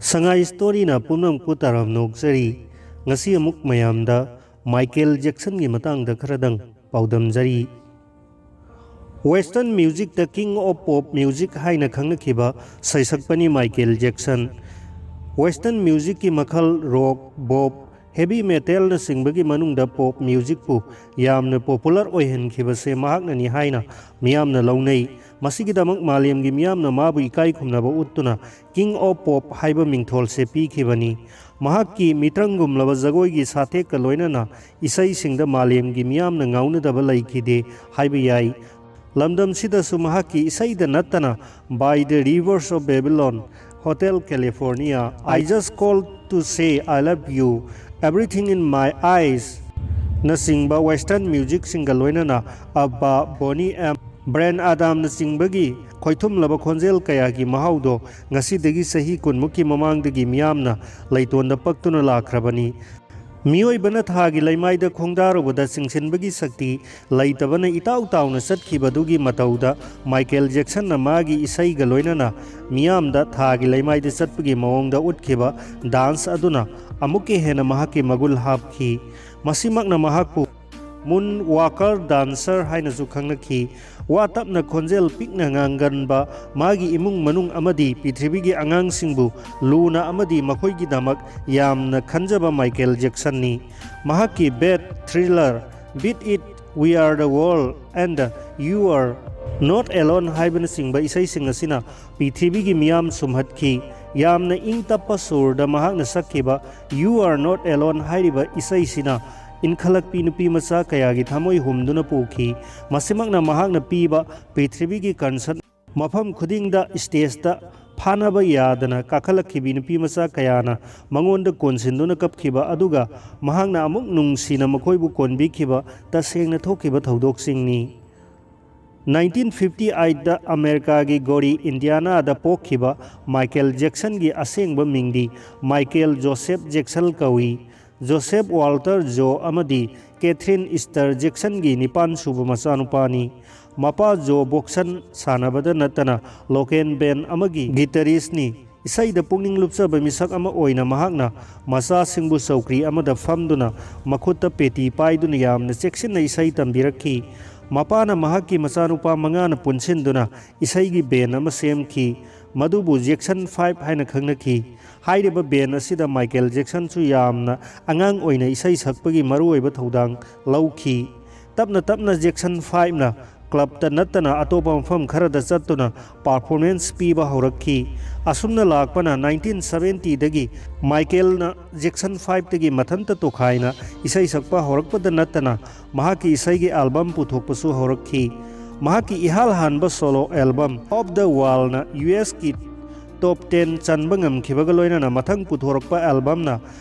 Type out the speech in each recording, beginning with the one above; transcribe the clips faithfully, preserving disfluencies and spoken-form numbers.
ꯁꯉꯥꯏ ꯁ꯭ꯇꯣꯔꯤꯅ ꯄꯨꯝꯅꯃꯛꯄꯨ ꯇꯔꯥꯝꯅ ꯑꯣꯛꯆꯔꯤ꯫ ꯉꯁꯤ ꯑꯃꯨꯛ ꯃꯌꯥꯝꯗ ꯃꯥꯏꯀꯦꯜ ꯖꯦꯛꯁꯟꯒꯤ ꯃꯇꯥꯡꯗ ꯈꯔꯗꯪ ꯄꯥꯎꯗꯝꯖꯔꯤ꯫ ꯋꯦꯁꯇꯔꯟ ꯃ꯭ꯌꯨꯖꯤꯛꯇ ꯀꯤꯡ ꯑꯣꯐ ꯄꯣꯞ ꯃ꯭ꯌꯨꯖꯤꯛ ꯍꯥꯏꯅ ꯈꯪꯅꯈꯤꯕ ꯁꯩꯁꯛꯄꯅꯤ ꯃꯥꯏꯀꯦꯜ ꯖꯦꯛꯁꯟ꯫ ꯋꯦꯁꯇꯔꯟ ꯃ꯭ꯌꯨꯖꯤꯛꯀꯤ ꯃꯈꯜ ꯔꯣꯛ, ꯕꯣꯞ, ꯍꯦꯚꯤ ꯃꯦꯇꯦꯜꯅꯆꯤꯡꯕꯒꯤ ꯃꯅꯨꯡꯗ ꯄꯣꯞ ꯃ꯭ꯌꯨꯖꯤꯛꯄꯨ ꯌꯥꯝꯅ ꯄꯣꯄꯨꯂꯔ ꯑꯣꯏꯍꯟꯈꯤꯕꯁꯦ ꯃꯍꯥꯛꯅꯅꯤ ꯍꯥꯏꯅ ꯃꯤꯌꯥꯝꯅ ꯂꯧꯅꯩ꯫ ꯃꯁꯤꯒꯤꯗꯃꯛ ꯃꯥꯂꯦꯝꯒꯤ ꯃꯤꯌꯥꯝꯅ ꯃꯥꯕꯨ ꯏꯀꯥꯏ ꯈꯨꯝꯅꯕ ꯎꯠꯇꯨꯅ ꯀꯤꯡ ꯑꯣꯐ ꯄꯣꯞ ꯍꯥꯏꯕ ꯃꯤꯡꯊꯣꯜꯁꯦ ꯄꯤꯈꯤꯕꯅꯤ꯫ ꯃꯍꯥꯛꯀꯤ ꯃꯤꯇ꯭ꯔꯪꯒꯨꯝꯂꯕ ꯖꯒꯣꯏꯒꯤ ꯁꯥꯊꯦꯛꯀ ꯂꯣꯏꯅꯅ ꯏꯁꯩꯁꯤꯡꯗ ꯃꯥꯂꯦꯝꯒꯤ ꯃꯤꯌꯥꯝꯅ ꯉꯥꯎꯅꯗꯕ ꯂꯩꯈꯤꯗꯦ ꯍꯥꯏꯕ ꯌꯥꯏ꯫ ꯂꯝꯗꯝꯁꯤꯗꯁꯨ ꯃꯍꯥꯛꯀꯤ ꯏꯁꯩꯗ ꯅꯠꯇꯅ By the Rivers of Babylon, Hotel California, I Just Call to Say I Love You, Everything in My Eyes ꯅꯆꯤꯡꯕ ꯋꯦꯁꯇꯔꯟ ꯃ꯭ꯌꯨꯖꯤꯛꯁꯤꯡꯒ ꯂꯣꯏꯅꯅ ꯑꯕꯕꯥ, ꯕꯣꯅꯤ ꯑꯦꯝ, ꯕ꯭ꯔꯥꯌꯟ ꯑꯦꯗꯝꯅꯆꯤꯡꯕꯒꯤ ꯈꯣꯏꯊꯨꯝꯂꯕ ꯈꯣꯟꯖꯦꯜ ꯀꯌꯥꯒꯤ ꯃꯍꯥꯎꯗꯣ ꯉꯁꯤꯗꯒꯤ ꯆꯍꯤ ꯀꯨꯟꯃꯨꯛꯀꯤ ꯃꯃꯥꯡꯗꯒꯤ ꯃꯤꯌꯥꯝꯅ ꯂꯩꯇꯣꯟꯗ ꯄꯛꯇꯨꯅ ꯂꯥꯛꯈ꯭ꯔꯕꯅꯤ꯫ ꯃꯤꯑꯣꯏꯕꯅ ꯊꯥꯒꯤ ꯂꯩꯃꯥꯏꯗ ꯈꯣꯡꯗꯥꯔꯨꯕꯗ ꯆꯤꯡꯁꯤꯟꯕꯒꯤ ꯁꯛꯇꯤ ꯂꯩꯇꯕꯅ ꯏꯇꯥꯎ ꯇꯥꯎꯅ ꯆꯠꯈꯤꯕꯗꯨꯒꯤ ꯃꯇꯧꯗ ꯃꯥꯏꯀꯦꯜ ꯖꯦꯛꯁꯟꯅ ꯃꯥꯒꯤ ꯏꯁꯩꯒ ꯂꯣꯏꯅꯅ ꯃꯤꯌꯥꯝꯗ ꯊꯥꯒꯤ ꯂꯩꯃꯥꯏꯗ ꯆꯠꯄꯒꯤ ꯃꯑꯣꯡꯗ ꯎꯠꯈꯤꯕ ꯗꯥꯟꯁ ꯑꯗꯨꯅ ꯑꯃꯨꯛꯀ ꯍꯦꯟꯅ ꯃꯍꯥꯛꯀꯤ ꯃꯒꯨꯜ ꯍꯥꯞꯈꯤ꯫ ꯃꯁꯤꯃꯛꯅ ꯃꯍꯥꯛꯄꯨ ꯃꯨꯟ ꯋꯥꯀꯔ ꯗꯥꯟꯁꯔ ꯍꯥꯏꯅꯁꯨ ꯈꯪꯅꯈꯤ꯫ ꯋꯥ ꯇꯞꯅ ꯈꯣꯟꯖꯦꯜ ꯄꯤꯛꯅ ꯉꯥꯡꯒꯟꯕ, ꯃꯥꯒꯤ ꯏꯃꯨꯡ ꯃꯅꯨꯡ ꯑꯃꯗꯤ ꯄ꯭ꯔꯤꯊꯤꯕꯤꯒꯤ ꯑꯉꯥꯡꯁꯤꯡꯕꯨ ꯂꯨꯅ ꯑꯃꯗꯤ ꯃꯈꯣꯏꯒꯤꯗꯃꯛ ꯌꯥꯝꯅ ꯈꯟꯖꯕ ꯃꯥꯏꯀꯦꯜ ꯖꯦꯛꯁꯟꯅꯤ꯫ ꯃꯍꯥꯛꯀꯤ ꯕꯦꯠ thriller Beat It, We Are the World and You Are Not Alone ꯍꯥꯏꯕꯅꯆꯤꯡꯕ ꯏꯁꯩꯁꯤꯡ ꯑꯁꯤꯅ ꯄ꯭ꯔꯤꯊꯤꯕꯤꯒꯤ ꯃꯤꯌꯥꯝ ꯁꯨꯝꯍꯠꯈꯤ꯫ ꯌꯥꯝꯅ ꯏꯪ ꯇꯞꯄ ꯁꯨꯔꯗ ꯃꯍꯥꯛꯅ ꯁꯛꯈꯤꯕ You Are Not Alone ꯍꯥꯏꯔꯤꯕ ꯏꯁꯩꯁꯤꯅ ꯏꯟꯈꯠꯂꯛꯄꯤ ꯅꯨꯄꯤ ꯃꯆꯥ ꯀꯌꯥꯒꯤ ꯊꯃꯣꯏ ꯍꯨꯝꯗꯨꯅ ꯄꯨꯈꯤ꯫ ꯃꯁꯤꯃꯛꯅ ꯃꯍꯥꯛꯅ ꯄꯤꯕ ꯄ꯭ꯔꯤꯊꯤꯕꯤꯒꯤ ꯀꯟꯁꯔꯠ ꯃꯐꯝ ꯈꯨꯗꯤꯡꯗ ꯁ꯭ꯇꯦꯖꯇ ꯐꯥꯅꯕ ꯌꯥꯗꯅ ꯀꯥꯈꯠꯂꯛꯈꯤꯕꯤ ꯅꯨꯄꯤ ꯃꯆꯥ ꯀꯌꯥꯅ ꯃꯉꯣꯟꯗ ꯀꯣꯟꯁꯤꯟꯗꯨꯅ ꯀꯞꯈꯤꯕ, ꯑꯗꯨꯒ ꯃꯍꯥꯛꯅ ꯑꯃꯨꯛ ꯅꯨꯡꯁꯤꯅ ꯃꯈꯣꯏꯕꯨ ꯀꯣꯟꯕꯤꯈꯤꯕ ꯇꯁꯦꯡꯅ ꯊꯣꯛꯈꯤꯕ ꯊꯧꯗꯣꯛꯁꯤꯡꯅꯤ꯫ ꯅꯥꯏꯟꯇꯤꯟ ꯐꯤꯐꯇꯤ ꯑꯩꯠꯇ ꯑꯃꯦꯔꯤꯀꯥꯒꯤ ꯒꯣꯔꯤ, ꯏꯟꯗꯤꯌꯥꯅꯥꯗ ꯄꯣꯛꯈꯤꯕ ꯃꯥꯏꯀꯦꯜ ꯖꯦꯛꯁꯟꯒꯤ ꯑꯁꯦꯡꯕ ꯃꯤꯡꯗꯤ ꯃꯥꯏꯀꯦꯜ ꯖꯣꯁꯦꯐ ꯖꯦꯛꯁꯟ ꯀꯧꯏ꯫ ꯖꯣꯁꯦꯐ ꯋꯥꯜꯇꯔ ꯖꯣ ꯑꯃꯗꯤ ꯀꯦꯊꯔꯤꯟ ꯏꯁꯇꯔ ꯖꯦꯛꯁꯟꯒꯤ ꯅꯤꯄꯥꯟ ꯁꯨꯕ ꯃꯆꯥꯅꯨꯄꯥꯅꯤ꯫ ꯃꯄꯥ ꯖꯣ ꯕꯣꯛꯁꯟ ꯁꯥꯟꯅꯕꯗ ꯅꯠꯇꯅ ꯂꯣꯀꯦꯜ ꯕꯦꯟ ꯑꯃꯒꯤ ꯒꯤꯇꯔꯤꯁꯅꯤ꯫ ꯏꯁꯩꯗ ꯄꯨꯛꯅꯤꯡ ꯂꯨꯞꯆꯕ ꯃꯤꯁꯛ ꯑꯃ ꯑꯣꯏꯅ ꯃꯍꯥꯛꯅ ꯃꯆꯥꯁꯤꯡꯕꯨ ꯆꯧꯀ꯭ꯔꯤ ꯑꯃꯗ ꯐꯝꯗꯨꯅ ꯃꯈꯨꯠꯇ ꯄꯦꯇꯤ ꯄꯥꯏꯗꯨꯅ ꯌꯥꯝꯅ ꯆꯦꯛꯁꯤꯟꯅ ꯏꯁꯩ ꯇꯝꯕꯤꯔꯛꯈꯤ꯫ ꯃꯄꯥꯅ ꯃꯍꯥꯛꯀꯤ ꯃꯆꯥꯅꯨꯄꯥ ꯃꯉꯥꯅ ꯄꯨꯟꯁꯤꯟꯗꯨꯅ ꯏꯁꯩꯒꯤ ꯕꯦꯟ ꯑꯃ ꯁꯦꯝꯈꯤ꯫ ꯃꯗꯨꯕꯨ ꯖꯦꯛꯁꯟ ꯐꯥꯏꯚ ꯍꯥꯏꯅ ꯈꯪꯅꯈꯤ꯫ ꯍꯥꯏꯔꯤꯕ ꯕꯦꯟ ꯑꯁꯤꯗ ꯃꯥꯏꯀꯦꯜ ꯖꯦꯛꯁꯟꯁꯨ ꯌꯥꯝꯅ ꯑꯉꯥꯡ ꯑꯣꯏꯅ ꯏꯁꯩ ꯁꯛꯄꯒꯤ ꯃꯔꯨꯑꯣꯏꯕ ꯊꯧꯗꯥꯡ ꯂꯧꯈꯤ꯫ ꯇꯞꯅ ꯇꯞꯅ ꯖꯦꯛꯁꯟ ꯐꯥꯏꯚꯅ ꯀ꯭ꯂꯕꯇ ꯅꯠꯇꯅ ꯑꯇꯣꯞꯄ ꯃꯐꯝ ꯈꯔꯗ ꯆꯠꯇꯨꯅ ꯄꯥꯔꯐꯣꯔꯃꯦꯟꯁ ꯄꯤꯕ ꯍꯧꯔꯛꯈꯤ꯫ ꯑꯁꯨꯝꯅ ꯂꯥꯛꯄꯅ ꯅꯥꯏꯟꯇꯤꯟ ꯁꯕꯦꯟꯇꯤꯗꯒꯤ ꯃꯥꯏꯀꯦꯜꯅ ꯖꯦꯛꯁꯟ ꯐꯥꯏꯚꯇꯒꯤ ꯃꯊꯟꯇ ꯇꯣꯈꯥꯏꯅ ꯏꯁꯩ ꯁꯛꯄ ꯍꯧꯔꯛꯄꯗ ꯅꯠꯇꯅ ꯃꯍꯥꯛꯀꯤ ꯏꯁꯩꯒꯤ ꯑꯦꯜꯕꯝ ꯄꯨꯊꯣꯛꯄꯁꯨ ꯍꯧꯔꯛꯈꯤ꯫ ꯃꯍꯥꯛꯀꯤ ꯏꯍꯥꯟ ꯍꯥꯟꯕ ꯁꯣꯂꯣ ꯑꯦꯜꯕꯝ ꯑꯣꯐ ꯗ ꯋꯥꯜꯅ ꯌꯨ ꯑꯦꯁꯀꯤ ꯇꯣꯞ ꯇꯦꯟ ꯆꯟꯕ ꯉꯝꯈꯤꯕꯒ ꯂꯣꯏꯅꯅ ꯃꯊꯪ ꯄꯨꯊꯣꯔꯛꯄ ꯑꯦꯜꯕꯝꯅ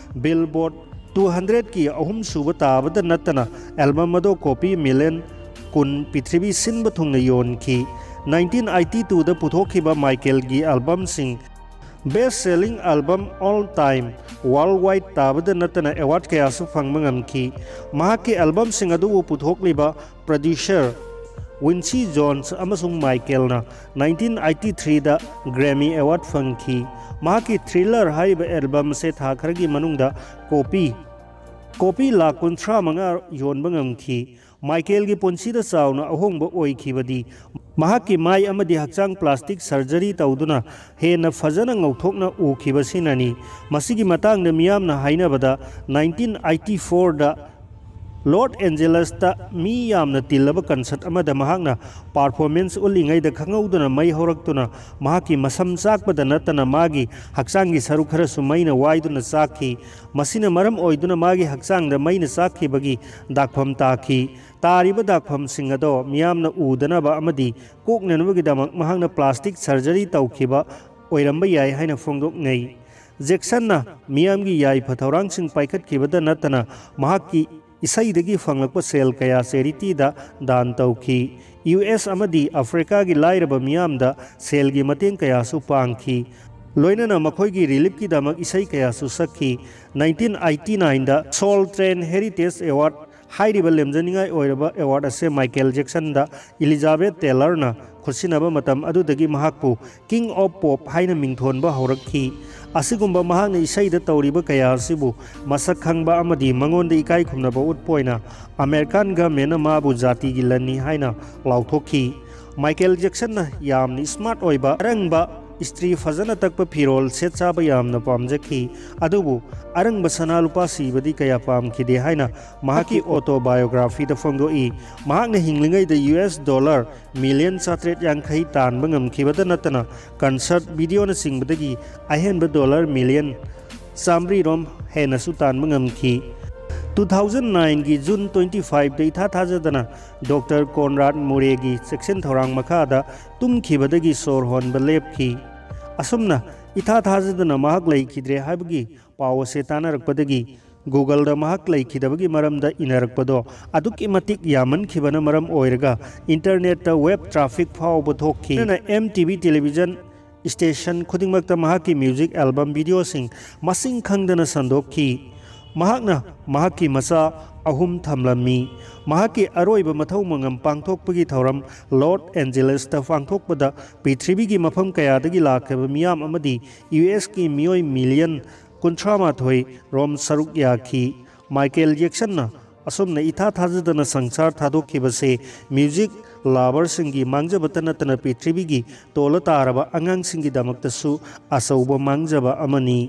ꯕꯤꯜꯕꯣꯔꯗ ꯇꯨ ꯍꯟꯗ꯭ꯔꯦꯠꯀꯤ ꯑꯍꯨꯝꯁꯨꯕ ꯇꯥꯕꯗ ꯅꯠꯇꯅ ꯑꯦꯜꯕꯝ ꯑꯗꯨ ꯀꯣꯄꯤ ꯃꯤꯂꯤꯌꯟ ꯀꯨꯟ ꯄ꯭ꯔꯤꯊꯤꯕꯤ ꯁꯤꯟꯕ ꯊꯨꯡꯅ ꯌꯣꯟꯈꯤ꯫ ꯅꯥꯏꯟꯇꯤꯟ ꯑꯩꯠꯇꯤ ꯇꯨꯗ ꯄꯨꯊꯣꯛꯈꯤꯕ ꯃꯥꯏꯀꯦꯜꯒꯤ ꯑꯦꯜꯕꯝꯁꯤꯡ best selling album all time world ꯋꯥꯏꯗ ꯇꯥꯕꯗ ꯅꯠꯇꯅ ꯑꯦꯋꯥꯔꯗ ꯀꯌꯥꯁꯨ ꯐꯪꯕ ꯉꯝꯈꯤ꯫ ꯃꯍꯥꯛꯀꯤ ꯑꯦꯜꯕꯝꯁꯤꯡ ꯑꯗꯨꯕꯨ ꯄꯨꯊꯣꯛꯂꯤꯕ ꯄ꯭ꯔꯗ꯭ꯌꯨꯁꯔ ꯋꯤꯟꯁꯤ ꯖꯣꯟꯁ ꯑꯃꯁꯨꯡ ꯃꯥꯏꯀꯦꯜꯅ ꯅꯥꯏꯟꯇꯤꯟ ꯑꯩꯠꯇꯤ ꯊ꯭ꯔꯤꯗ ꯒ꯭ꯔꯦꯃꯤ ꯑꯦꯋꯥꯔꯗ ꯐꯪꯈꯤ꯫ ꯃꯍꯥꯛꯀꯤ ꯊ꯭ꯔꯤꯂꯔ ꯍꯥꯏꯔꯤꯕ ꯑꯦꯜꯕꯝ ꯑꯁꯦ ꯊꯥ ꯈꯔꯒꯤ ꯃꯅꯨꯡꯗ ꯀꯣꯄꯤ ꯀꯣꯄꯤ ꯂꯥꯈ ꯀꯨꯟꯊ꯭ꯔꯥ ꯃꯉꯥ ꯌꯣꯟꯕ ꯉꯝꯈꯤ꯫ ꯃꯥꯏꯀꯦꯜꯒꯤ ꯄꯨꯟꯁꯤꯗ ꯆꯥꯎꯅ ꯑꯍꯣꯡꯕ ꯑꯣꯏꯈꯤꯕꯗꯤ ꯃꯍꯥꯛꯀꯤ ꯃꯥꯏ ꯑꯃꯗꯤ ꯍꯛꯆꯥꯡ ꯄ꯭ꯂꯥꯁꯇꯤꯛ ꯁꯔꯖꯔꯤ ꯇꯧꯗꯨꯅ ꯍꯦꯟꯅ ꯐꯖꯅ ꯉꯧꯊꯣꯛꯅ ꯎꯈꯤꯕꯁꯤꯅꯅꯤ꯫ ꯃꯁꯤꯒꯤ ꯃꯇꯥꯡꯗ ꯃꯤꯌꯥꯝꯅ ꯍꯥꯏꯅꯕꯗ ꯅꯥꯏꯟꯇꯤꯟ ꯑꯩꯠꯇꯤ ꯐꯣꯔꯗ ꯂꯣꯁ ꯑꯦꯟꯖꯦꯂꯁꯇ ꯃꯤ ꯌꯥꯝꯅ ꯇꯤꯜꯂꯕ ꯀꯟꯁꯔꯠ ꯑꯃꯗ ꯃꯍꯥꯛꯅ ꯄꯥꯔꯐꯣꯔꯃꯦꯟꯁ ꯎꯠꯂꯤꯉꯩꯗ ꯈꯪꯍꯧꯗꯅ ꯃꯩ ꯍꯧꯔꯛꯇꯨꯅ ꯃꯍꯥꯛꯀꯤ ꯃꯁꯝ ꯆꯥꯛꯄꯗ ꯅꯠꯇꯅ ꯃꯥꯒꯤ ꯍꯛꯆꯥꯡꯒꯤ ꯁꯔꯨꯛ ꯈꯔꯁꯨ ꯃꯩꯅ ꯋꯥꯏꯗꯨꯅ ꯆꯥꯛꯈꯤ꯫ ꯃꯁꯤꯅ ꯃꯔꯝ ꯑꯣꯏꯗꯨꯅ ꯃꯥꯒꯤ ꯍꯛꯆꯥꯡꯗ ꯃꯩꯅ ꯆꯥꯛꯈꯤꯕꯒꯤ ꯗꯥꯛꯐꯝ ꯇꯥꯈꯤ꯫ ꯇꯥꯔꯤꯕ ꯗꯥꯛꯐꯝꯁꯤꯡ ꯑꯗꯣ ꯃꯤꯌꯥꯝꯅ ꯎꯗꯅꯕ ꯑꯃꯗꯤ ꯀꯣꯛꯅꯅꯕꯒꯤꯗꯃꯛ ꯃꯍꯥꯛꯅ ꯄ꯭ꯂꯥꯁꯇꯤꯛ ꯁꯔꯖꯔꯤ ꯇꯧꯈꯤꯕ ꯑꯣꯏꯔꯝꯕ ꯌꯥꯏ ꯍꯥꯏꯅ ꯐꯣꯡꯗꯣꯛꯅꯩ꯫ ꯖꯦꯛꯁꯟꯅ ꯃꯤꯌꯥꯝꯒꯤ ꯌꯥꯏꯐ ꯊꯧꯔꯥꯡꯁꯤꯡ ꯄꯥꯏꯈꯠꯈꯤꯕꯗ ꯅꯠꯇꯅ ꯃꯍꯥꯛꯀꯤ ꯏꯁꯩꯗꯒꯤ ꯐꯪꯂꯛꯄ ꯁꯦꯜ ꯀꯌꯥ ꯆꯦꯔꯤꯇꯤꯗ ꯗꯥꯟ ꯇꯧꯈꯤ꯫ ꯌꯨ ꯑꯦꯁ ꯑꯃꯗꯤ ꯑꯐ꯭ꯔꯤꯀꯥꯒꯤ ꯂꯥꯏꯔꯕ ꯃꯤꯌꯥꯝꯗ ꯁꯦꯜꯒꯤ ꯃꯇꯦꯡ ꯀꯌꯥꯁꯨ ꯄꯥꯡꯈꯤ꯫ ꯂꯣꯏꯅꯅ ꯃꯈꯣꯏꯒꯤ ꯔꯤꯂꯤꯐꯀꯤꯗꯃꯛ ꯏꯁꯩ ꯀꯌꯥꯁꯨ ꯁꯛꯈꯤ꯫ ꯅꯥꯏꯟꯇꯤꯟ ꯑꯩꯠꯇꯤ ꯅꯥꯏꯟꯗ ꯁꯣꯜ ꯇ꯭ꯔꯦꯟ ꯍꯦꯔꯤꯇꯦꯖ ꯑꯦꯋꯥꯔꯗ ꯍꯥꯏꯔꯤꯕ ꯂꯦꯝꯖꯅꯤꯡꯉꯥꯏ ꯑꯣꯏꯔꯕ ꯑꯦꯋꯥꯔꯗ ꯑꯁꯦ ꯃꯥꯏꯀꯦꯜ ꯖꯦꯛꯁꯟꯗ ꯏꯂꯤꯖꯥꯕꯦꯊ ꯇꯦꯂꯔꯅ ꯈꯨꯠꯁꯤꯟꯅꯕ ꯃꯇꯝ ꯑꯗꯨꯗꯒꯤ ꯃꯍꯥꯛꯄꯨ King of Pop ꯍꯥꯏꯅ ꯃꯤꯡꯊꯣꯟꯕ ꯍꯧꯔꯛꯈꯤ꯫ ꯑꯁꯤꯒꯨꯝꯕ ꯃꯍꯥꯛꯅ ꯏꯁꯩꯗ ꯇꯧꯔꯤꯕ ꯀꯌꯥ ꯑꯁꯤꯕꯨ ꯃꯁꯛ ꯈꯪꯕ ꯑꯃꯗꯤ ꯃꯉꯣꯟꯗ ꯏꯀꯥꯏ ꯈꯨꯝꯅꯕ ꯎꯠꯄ ꯑꯣꯏꯅ ꯑꯃꯦꯔꯤꯀꯥꯟ ꯒꯃꯦꯟꯅ ꯃꯥꯕꯨ ꯖꯥꯇꯤꯒꯤ ꯂꯟꯅꯤ ꯍꯥꯏꯅ ꯂꯥꯎꯊꯣꯛꯈꯤ꯫ ꯃꯥꯏꯀꯦꯜ ꯖꯦꯛꯁꯟꯅ ꯌꯥꯝꯅ ꯁ꯭ꯃꯥꯔꯠ ꯑꯣꯏꯕ, ꯑꯔꯪꯕ, ꯏꯁꯇ꯭ꯔꯤ ꯐꯖꯅ ꯇꯛꯄ ꯐꯤꯔꯣꯜ ꯁꯦꯠ ꯆꯥꯕ ꯌꯥꯝꯅ ꯄꯥꯝꯖꯈꯤ꯫ ꯑꯗꯨꯕꯨ ꯑꯔꯪꯕ ꯁꯅꯥ ꯂꯨꯄꯥ ꯁꯤꯕꯗꯤ ꯀꯌꯥ ꯄꯥꯝꯈꯤꯗꯦ ꯍꯥꯏꯅ ꯃꯍꯥꯛꯀꯤ ꯑꯣꯇꯣꯕꯥꯏꯑꯣꯒ꯭ꯔꯥꯐꯤꯗ ꯐꯣꯡꯗꯣꯛꯏ꯫ ꯃꯍꯥꯛꯅ ꯍꯤꯡꯂꯤꯉꯩꯗ ꯌꯨ ꯑꯦꯁ ꯗꯣꯂꯔ ꯃꯤꯂꯤꯌꯟ ꯆꯥꯇ꯭ꯔꯦꯠ ꯌꯥꯡꯈꯩ ꯇꯥꯟꯕ ꯉꯝꯈꯤꯕꯇ ꯅꯠꯇꯅ ꯀꯟꯁꯔꯠ ꯚꯤꯗꯤꯑꯣꯅꯆꯤꯡꯕꯗꯒꯤ ꯑꯍꯦꯟꯕ ꯗꯣꯂꯔ ꯃꯤꯂꯤꯌꯟ ꯆꯥꯃꯔꯤꯔꯣꯝ ꯍꯦꯟꯅꯁꯨ ꯇꯥꯟꯕ ꯉꯝꯈꯤ꯫ ꯇꯨ ꯊꯥꯎꯖꯟ ꯅꯥꯏꯟꯒꯤ ꯖꯨꯟ ꯇ꯭ꯋꯦꯟꯇꯤ ꯐꯥꯏꯚꯇ ꯏꯊꯥ ꯊꯥꯖꯗꯅ ꯗꯣꯛꯇꯔ ꯀꯣꯟꯔꯥꯗ ꯃꯨꯔꯦꯒꯤ ꯆꯦꯛꯁꯤꯟ ꯊꯧꯔꯥꯡ ꯃꯈꯥꯗ ꯇꯨꯝꯈꯤꯕꯗꯒꯤ ꯁꯣꯔ ꯍꯣꯟꯕ ꯂꯦꯞꯈꯤ꯫ ꯑꯁꯨꯝꯅ ꯏꯊꯥ ꯊꯥꯖꯗꯅ ꯃꯍꯥꯛ ꯂꯩꯈꯤꯗ꯭ꯔꯦ ꯍꯥꯏꯕꯒꯤ ꯄꯥꯎ ꯑꯁꯤ ꯇꯥꯅꯔꯛꯄꯗꯒꯤ Googleꯗ ꯃꯍꯥꯛ ꯂꯩꯈꯤꯗꯕꯒꯤ ꯃꯔꯝꯗ ꯏꯅꯔꯛꯄꯗꯣ ꯑꯗꯨꯛꯀꯤ ꯃꯇꯤꯛ ꯌꯥꯝꯃꯟꯈꯤꯕꯅ ꯃꯔꯝ ꯑꯣꯏꯔꯒ internetꯇ web traffic ꯐꯥꯎꯕ ꯊꯣꯛꯈꯤ꯫ ꯂꯣꯏꯅꯅ M T V television station ꯈꯨꯗꯤꯡꯃꯛꯇ ꯃꯍꯥꯛꯀꯤ music album videoꯁꯤꯡ ꯃꯁꯤꯡ ꯈꯪꯗꯅ ꯁꯟꯗꯣꯛꯈꯤ꯫ ꯃꯍꯥꯛꯅ ꯃꯍꯥꯛꯀꯤ ꯃꯆꯥ ꯑꯍꯨꯝ ꯊꯝꯂꯝꯃꯤ꯫ ꯃꯍꯥꯛꯀꯤ ꯑꯔꯣꯏꯕ ꯃꯊꯧ ꯃꯉꯝ ꯄꯥꯡꯊꯣꯛꯄꯒꯤ ꯊꯧꯔꯝ ꯂꯣꯁ ꯑꯦꯟꯖꯦꯂꯦꯁꯇ ꯄꯥꯡꯊꯣꯛꯄꯗ ꯄ꯭ꯔꯤꯊꯤꯕꯤꯒꯤ ꯃꯐꯝ ꯀꯌꯥꯗꯒꯤ ꯂꯥꯛꯈꯤꯕ ꯃꯤꯌꯥꯝ ꯑꯃꯗꯤ ꯌꯨ ꯑꯦꯁꯀꯤ ꯃꯤꯑꯣꯏ ꯃꯤꯂꯤꯌꯟ ꯀꯨꯟꯊ꯭ꯔꯥ ꯃꯥꯊꯣꯏ ꯔꯣꯝ ꯁꯔꯨꯛ ꯌꯥꯈꯤ꯫ ꯃꯥꯏꯀꯦꯜ ꯖꯦꯛꯁꯟꯅ ꯑꯁꯨꯝꯅ ꯏꯊꯥ ꯊꯥꯖꯗꯅ ꯁꯪꯁꯥꯔ ꯊꯥꯗꯣꯛꯈꯤꯕꯁꯦ music loverꯁꯤꯡꯒꯤ ꯃꯥꯡꯖꯕꯇ ꯅꯠꯇꯅ ꯄ꯭ꯔꯤꯊꯤꯕꯤꯒꯤ ꯇꯣꯜꯂ ꯇꯥꯔꯕ ꯑꯉꯥꯡꯁꯤꯡꯒꯤꯗꯃꯛꯇꯁꯨ ꯑꯆꯧꯕ ꯃꯥꯡꯖꯕ ꯑꯃꯅꯤ꯫